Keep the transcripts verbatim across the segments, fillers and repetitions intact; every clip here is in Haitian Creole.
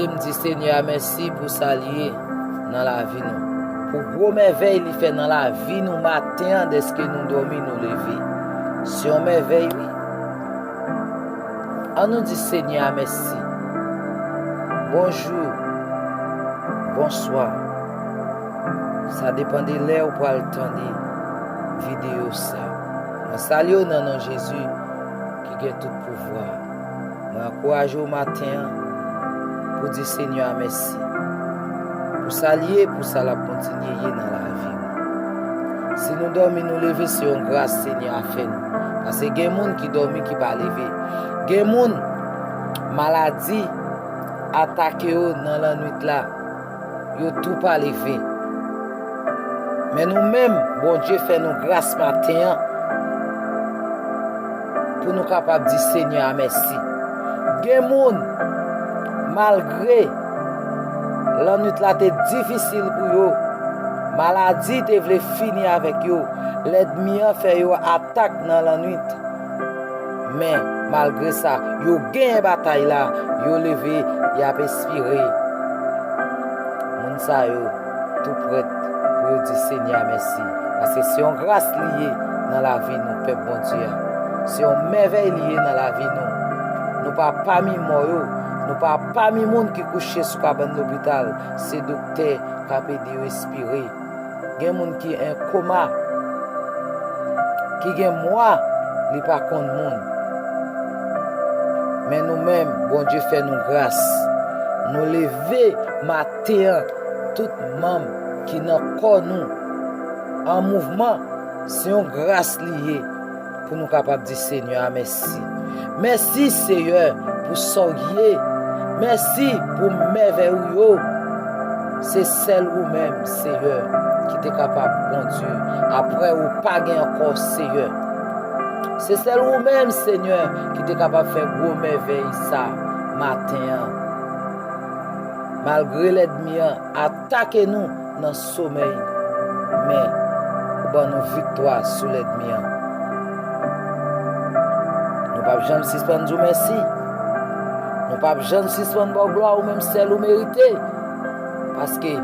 M di Senyè a mèsi pou sa li ye nan lavi nou. Pou gwo mèvèy li fè nan lavi nou maten an, dèske nou dòmi, nou leve. Se yon mèvèy, wi. An nou di Senyè a mèsi. Bonjou, bonswa. Sa depann de lè ou pral tande videyo sa. Mwen salye w nan non Jezi ki gen tout pouvwa. Mwen ankouraje w maten an pou di Senyè a mèsi. Pou sa li ye, pou sa l ap kontinye ye nan lavi w. Si nou dòmi, nou leve, se yon gras Senyè a fè nou. Paske gen moun ki dòmi, ki pa leve. Gen moun, maladi atake yo nan lannwit la. Yo tou pa leve. Men nou menm, Bondye fè nou gras maten an pou nou kapab di Senyè a mèsi. Gen moun, malgre lannwit la te difisil pou yo, maladi te vle fini avèk yo, lènmi an fè yo atak nan lannwit. Men, malgre sa, yo genyen batay la, yo leve, y ap espire. Moun sa yo tou prèt pou yo di Senyè a mèsi. Paske se yon gras li ye nan lavi nou, pèp Bondye a. Se yon mèvèy li ye nan lavi nou. Nou pa pami mò yo, nou pa pami moun ki kouche sou kabann lopital. Se doktè k ap ede yo espire. Gen moun ki an koma, ki gen mwa li pa konn moun. Men nou menm, Bondye fè nou gras. Nou leve maten an, tout manm ki nan kò nou an mouvman, se yon gras li ye pou nou kapab di Senyè a mèsi. Mèsi, Seyè, pou sa w ye. Mèsi pou mèvèy ou yo. Se sèl ou menm, Seyè, ki te kapab kondui. Apre ou pa gen ankò, Seyè. Se sèl ou menm, Senyè, ki te kapab fè gwo mèvèy sa maten an. Malgre lènmi an atake nou nan somèy, men ou ban nou viktwa sou lènmi an. Nou p ap janm sispann di w mèsi. Nou p ap janm sispann ba w glwa, ou menm sèl ou merite. Paske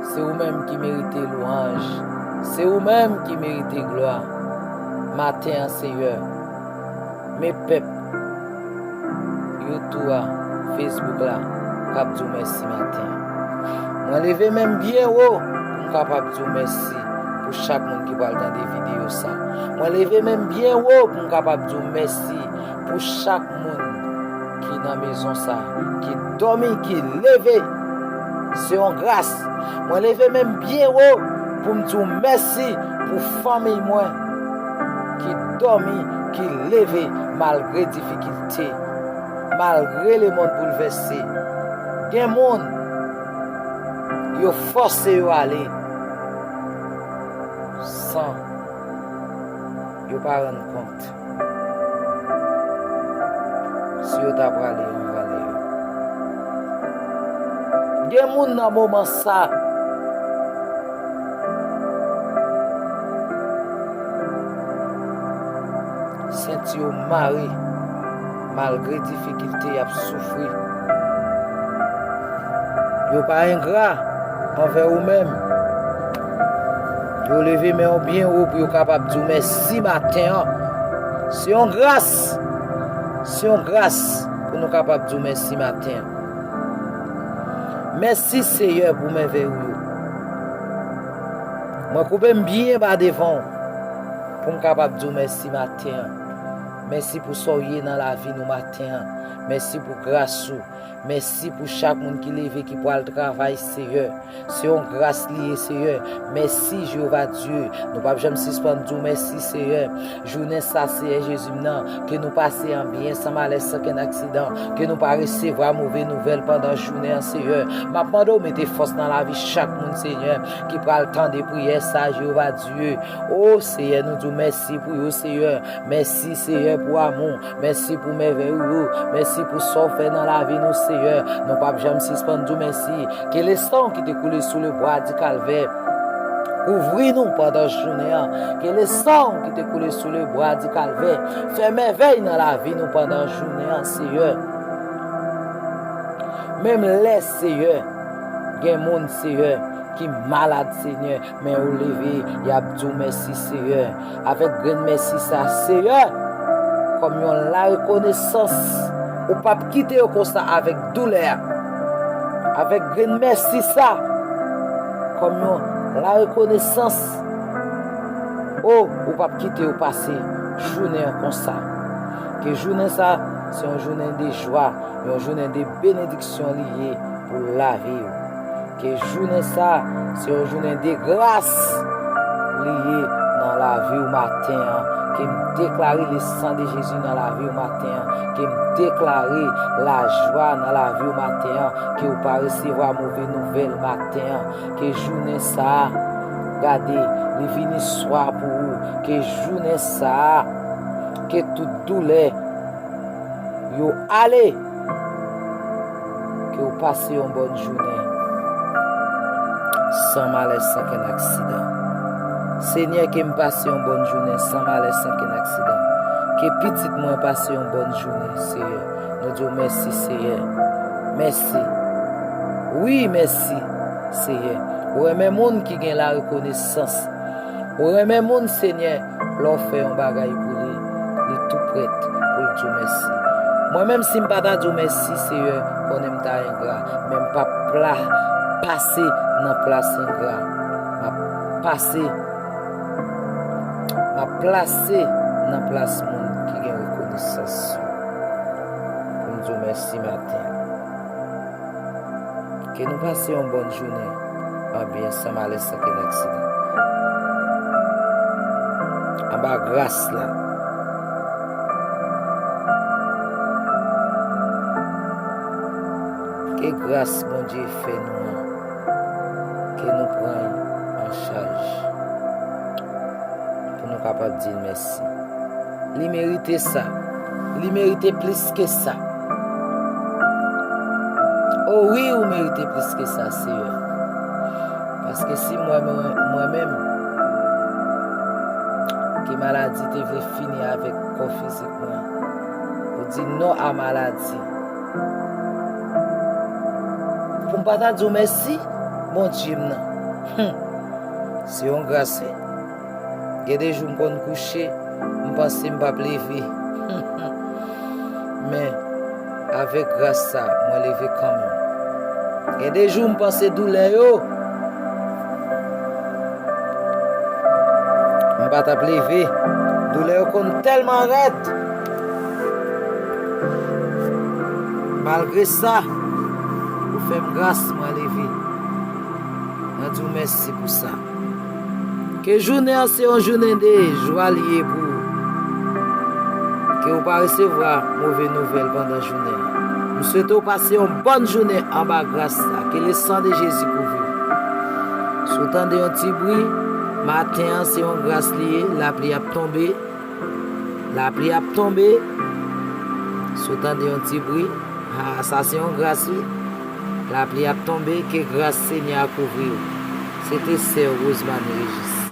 se ou menm ki merite lwanj. Se ou menm ki merite glwa. Maten an, Seyè, men pèp YouTube a, Facebook la, k ap di w mèsi maten an. Mwen leve men m byen wo pou m kapab di w mèsi pou chak moun ki pral tande videyo sa. Mwen leve men m byen wo pou m kapab di w mèsi pou chak moun ki nan mezon sa, ki dòmi, ki leve. Se yon gras. Mwen leve men m byen wo pou m di w mèsi pou fanmiy mwen ki dòmi, ki leve malgre difikilte, malgre lemonn boulvèse. Gen moun, yo fòse yo ale san yo pa rann kont si yo ta prale anvan lè yo. Gen moun nan moman sa, senti yo mare, malgre difikilte y ap soufri. Yo pa engra anvè ou menm. Yo leve men yo byen wo pou yo kapab di w mèsi maten an. Se yon gras. Se yon gras pou nou kapab di w mèsi maten an. Mèsi, Seyè, pou mèvèy ou yo. Mwen koupe m byen ba devan w pou m kapab di w mèsi maten an. Mèsi pou sa w ye nan lavi nou maten an. Mèsi pou gras ou. Mèsi pou chak moun ki leve, ki pral travay, Seyè. Se yon gras li ye, Seyè. Mèsi, Jewova Dye. Nou p ap janm sispann di w mèsi, Seyè. Jounen sa, Seyè Jezi m nan, ke nou pase an byen, san malè, san kenn aksidan. Ke nou pa resevwa move nouvèl pandan jounen an, Seyè. M ap mande w mete fòs nan lavi chak moun, Seyè, ki pral tande priyè sa, Jewova Dye. O Seyè, nou di w mèsi pou yo, Seyè. Mèsi, Seyè, pou amou. Mèsi pou mèvèy ou yo. Mèsi pou sa w fè nan lavi nou, Seyè. Nou p ap janm sispann di w mèsi. Ke le sang ki te koule sou le bwa di Kalvè kouvri nou pandan jounen an. Ke le sang ki te koule sou le bwa di Kalvè fè mèvèy nan lavi nou pandan jounen an, Seyè. Menm lè, Seyè, gen moun, Seyè, ki malad, Senyè, men ou leve, y ap di w mèsi, Seyè. Avèk grenn mèsi sa, Seyè, kòm yon larekonesans, ou p ap kite yo konsa avèk doulè a. Avèk grenn mèsi sa, kòm yon larekonesans, o, ou p ap kite yo pase jounen an konsa. Ke jounen sa, se yon jounen de jwa, yon jounen de benediksyon li ye pou lavi w. Ke jounen sa, se yon jounen de gras li ye nan lavi w maten an. Ke m deklare le sang de Jésus nan lavi w maten an. Ke m deklare lajwa nan lavi w maten an. Ke w pa resevwa move nouvèl maten an. Ke jounen sa, gade, li vini swa pou ou. Ke jounen sa, ke tout doulè yo ale. Ke w pase yon bòn jounen san malè, san kenn aksidan. Senyè, ke m pase yon bòn jounen san malè, san kenn aksidan. Ke pitit mwen pase yon bòn jounen, Seyè. Nou di w mèsi, Seyè. Mèsi. Wi, mèsi, Seyè. Ou renmen moun ki gen larekonesans. Ou renmen moun, Senyè, lè w fè yon bagay pou li, li tou prèt pou l di w mèsi. Mwen menm, si m pa ta di w mèsi, Seyè, konnen m ta engra, men m p ap pla-, pase nan plas engra. M ap pase, m ap plase nan plas moun ki gen rekonesans pou m di w mèsi maten an. Ke nou pase yon bòn jounen an byen, san malè, san kenn aksidan. Anba gras la. Ke gras Bondye fè nou an, ke nou pran l an chaj pou nou kapab di l mèsi. Li merite sa. Li merite plis ke sa. O wi, ou merite plis ke sa, Seyè. Paske si mwen, mwen, mwen menm, ke maladi te vle fini avèk kò fizik mwen, ou di non a maladi. Pou m pa ta di w mèsi, Bondye m nan. Hum. Se yon gras, wi. Gen de jou m konn kouche, m panse m p ap leve. Men, avèk gras sa, mwen leve kanmenm. Gen de jou m panse doulè yo, m pa t ap leve. Doulè yo konn tèlman rèd. Malgre sa, ou fè m gras, mwen leve. Mwen di w mèsi pou sa. Ke jounen an se yon jounen de jwa li ye pou ou. Ke ou pa resevwa move nouvèl pandan jounen an. M swete w pase yon bòn jounen anba gras sa. Ke le sang de Jésus kouvri w. Si w tande yon ti bri, maten an se yon gras li ye, lapli ap tonbe. Lapli ap tonbe. Si w tande yon ti bri, ha, sa se yon gras, wi. Lapli ap tonbe, ke gras Senyè a kouvri w. Se te sè w, Rosemary Régis.